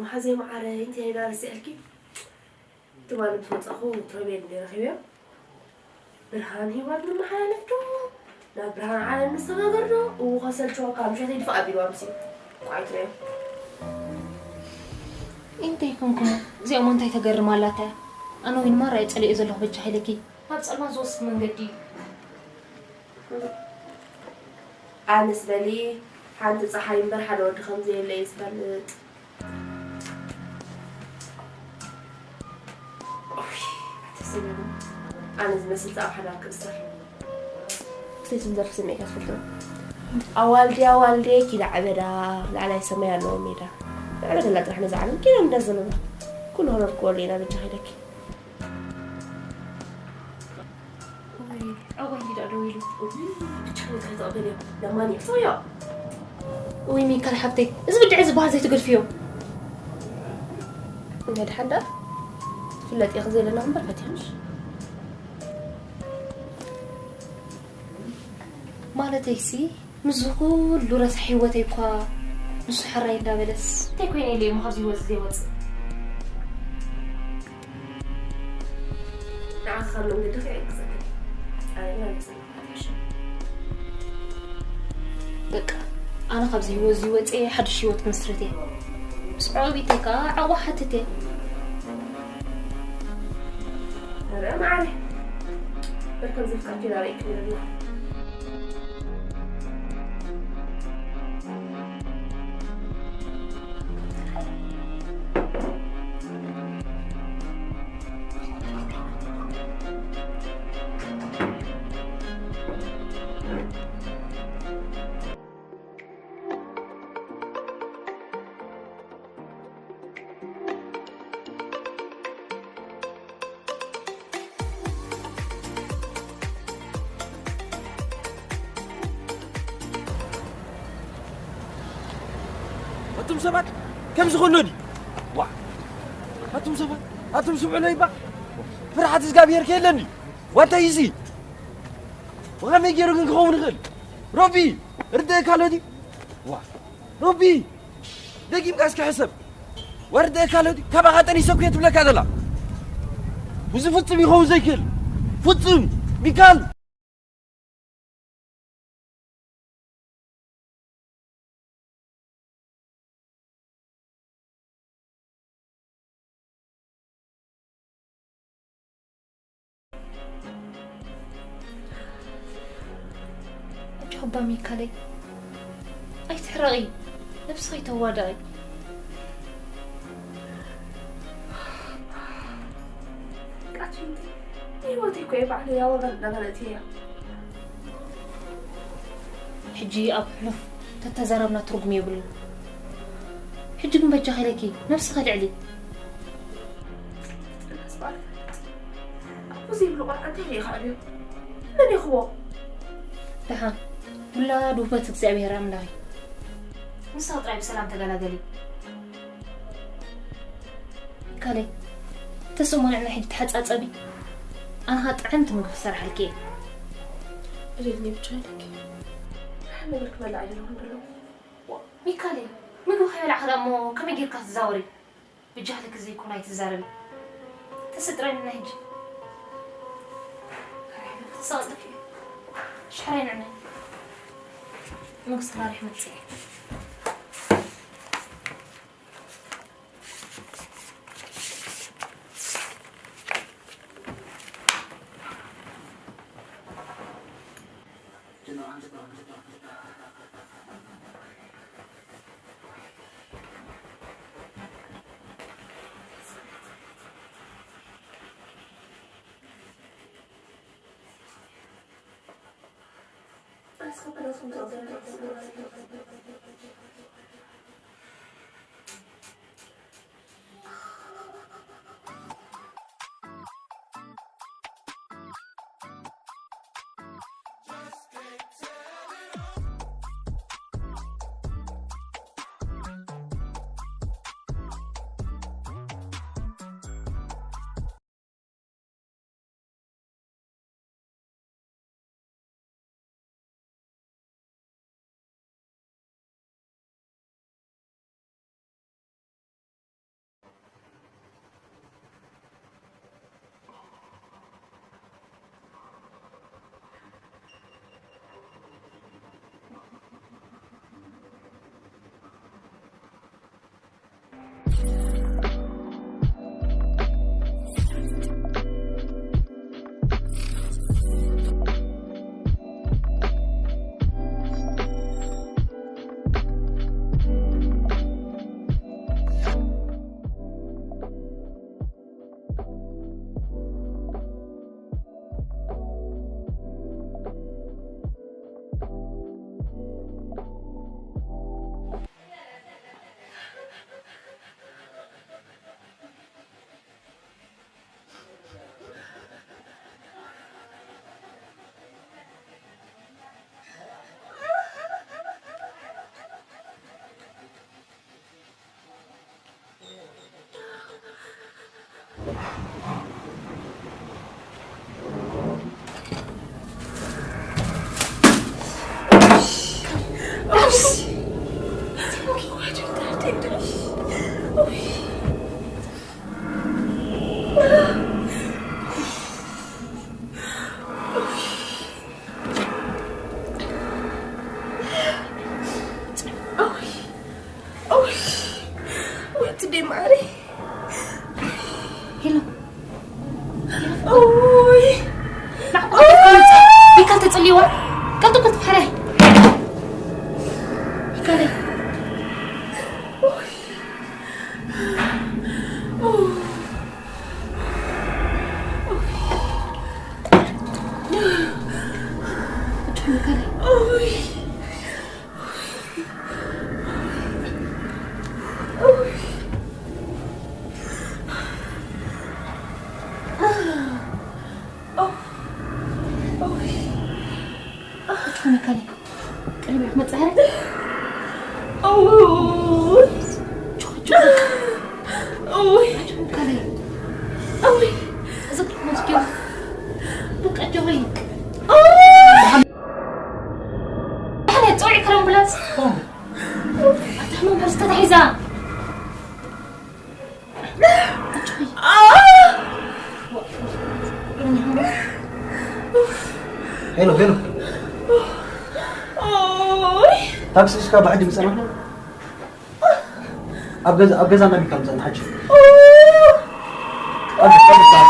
መሓዘይ መዓረይ እንታይ ኢላ ረሲዐልኪ? ትማሊ ምስ ወፃኹ ትረብየን እንደ ረኺብዮ ብርሃን ህይወት ንመሓላለፍ ዶ ናብ ብርሃን ዓለም ንሰጋገር ዶ? እዉ ከሰልችወካ ምሸት ይድፋእ ኣቢሉ ኣምሲ ቋይትረዮ። እንታይ ኮንኩም እዚኦም እንታይ ተገርም ኣላታ? ኣነ ወይ ንማራ እየ ፀሊኦ ዘለኹ በጃ ሓይለኪ። ናብ ፀልማት ዝወስድ መንገዲ እዩ። ኣነስ በሊ ሓንቲ ፀሓይ እምበር ሓደ ወዲ ከም ዘየለ እየ ዝፈልጥ። ኣነ ዝመስል ኣብ ሓዳር ክእሰር። ክልቲኦም ደርፊ ስምዒት ኣትፈልጥና። ኣዋልዲ ኣዋልዲ ኪዳ ዕበዳ ላዕላይ ሰማይ ኣለዎ ሜዳ። ንዕበደላ ጥራሕ ነዛ ዓለም ኪኖ እንዳዘመና ኩሉ ክነርክበሉ ኢና በጃ ከይደኪ። ኣወይ እንዲ ደኣ ደው ኢሉ። ብቻ ንካይተቐበልዮ ለማኒ እፍቶዮ። ውይ ሚካል ሓብተይ እዚ ብድዐ ዝበሃል ዘይትገድፍዮ። ናይ ድሓን ደኣ ትፍለጥ ኢኺ ዘለና እምበር ፈቲኽሽ። ማለተይሲ ምስዚ ኩሉ ረሳሕ ህይወተይ እኳ ንሱ ሕራይ እንዳበለስ እንታይ ኮይነ ኢለ እሞ ካብዚ ህይወት ዘይወፅእ። ንዓኺ ካብ መንገድኺ ኣይግዘክን። ኣነ ግን ኣይመስለኒ ክትሕሸ። በቃ ኣነ ካብዚ ህይወት እዚ ወፅየ ሓድሽ ህይወት ክምስርት እየ። ምስ ዕቑቢተይ ከዓ ዕቑባ ሓትት እየ። ኧረ መዓረይ በል ከም ዘፍቀርኪ ዳርይ ክብለና። ኣቱም ሰባት ከምዚ ከሎ ድዩ? ዋ ኣቱም ሰባት ኣቱም ስምዑለይ እባ ፍርሓት እግዚኣብሔር ከየለን ድዩ? ዋንታይ እዚ ብኸመይ ገይሩ ግን ክኸውን ይኽእል? ሮቢ ርድእካ ኣሎ ድዩ? ዋ ሮቢ ደጊምካ እስኪ ሕሰብ። ወርደካ ለዲ ካባኻ ጠኒሰ ኩየ ትብለካ ዘላ። እዚ ፍጹም ይኸውን ዘይክእል ፍጹም ሚካል ኣጆኺ እባ ሚካለይ ኣይትሕረቒ፣ ነብስኺ ኣይተዋድቒ። ቃትንቲ ህይወተይ እኮ እየ ባዕለይ ኣወበር እናበለትየያ። ሕጂ ኣብ ሕሉፍ ተተዛረብና ትርጉም የብሉን። ሕጂ ግን በጃኺ ኢለኪ ነብስኺ ኣልዕሊ። ኣቦ ዘይብሉ ቆልዓ እንታይ ኢኻ ዕብዮ? መን ይኽቦ? ደሓን ውላድ ውህበት እግዚኣብሔር ኣምላኽ እዩ። ንስኺ ጥራይ ብሰላም ተገላገሊ። ካለይ ተስእሞ ንዕና ሕጂ ተሓጻጸቢ። ኣነ ኸኣ ጥዕምቲ ምግቢ ክሰርሓልኪ እየ። እልልኒ ብቻ ኢለኪ። ንብርክ በላ ኣይደለኹን ደለኹ። ሚካለይ ምግቢ ከይበላዕኺ ደኣ እሞ ከመይ ጌርካ ትዛወሪ? ብጃህልኪ ዘይኮነ ኣይትዛረቢ። ተስእ ጥራይ ንና ሕጂ። ተስእ ቀልጥፊ። ሽሕረይ ንዕናይ። ምግቢ ሰራሪሕ መጽእ እየ። ትኾነ ካልእ ቅድሚያ ክመጽእ። እውይ። ቹኹ፣ ቹኹ። እውይ። ቹኹ፣ ካልእ። እውይ። እዚ ክትመጽእ ጀምር። በቃ ጆኸይ። እውይ። ደሓን እየ፣ ጽውዒ ከረምቡላንስ። ኣታ ሕማም ርእሲ ተታሒዛ። ሄሎ፣ ሄሎ። ታክሲ እስካ ብሓጂ ምጸና። ኣብ ገዛ፣ ኣብ ገዛ እናቢልካ ምጸና ሓጂ። ኣብ፣ ኣብ፣ ኣብ።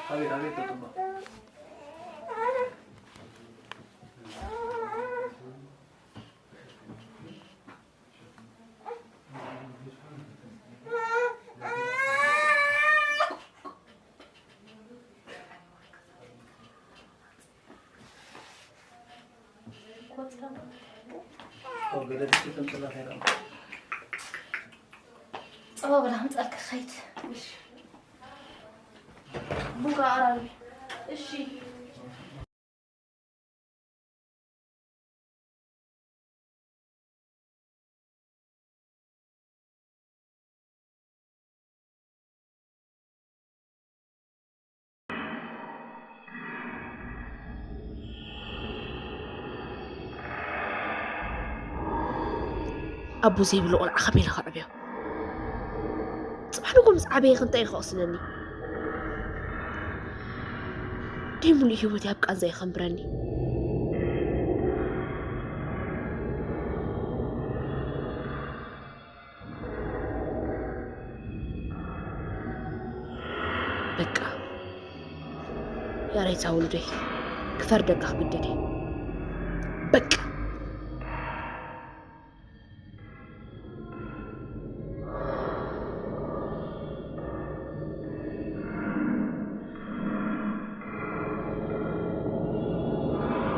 ኣቤት፣ ኣቤት፣ ተጠባ። ጸባ በላ፣ ክምጻልካ ክኸይድ። ቡን ከኣ ኣቕራርቢ። እሺ። ኣቦ ዘይብሉ ቆልዓ ከመይ ኢለ ከዕብዮ? ጽባሕ ንግሆ ምስ ዓበየ ከ እንታይ እዩ ከቕስነኒ? ደይ ሙሉእ ህይወተይ ኣብ ቃንዛ እዩ ከንብረኒ? በቃ። ያሬታ ውሉደይ፣ ክፈርደካ ክግደድ እየ። በቃ፣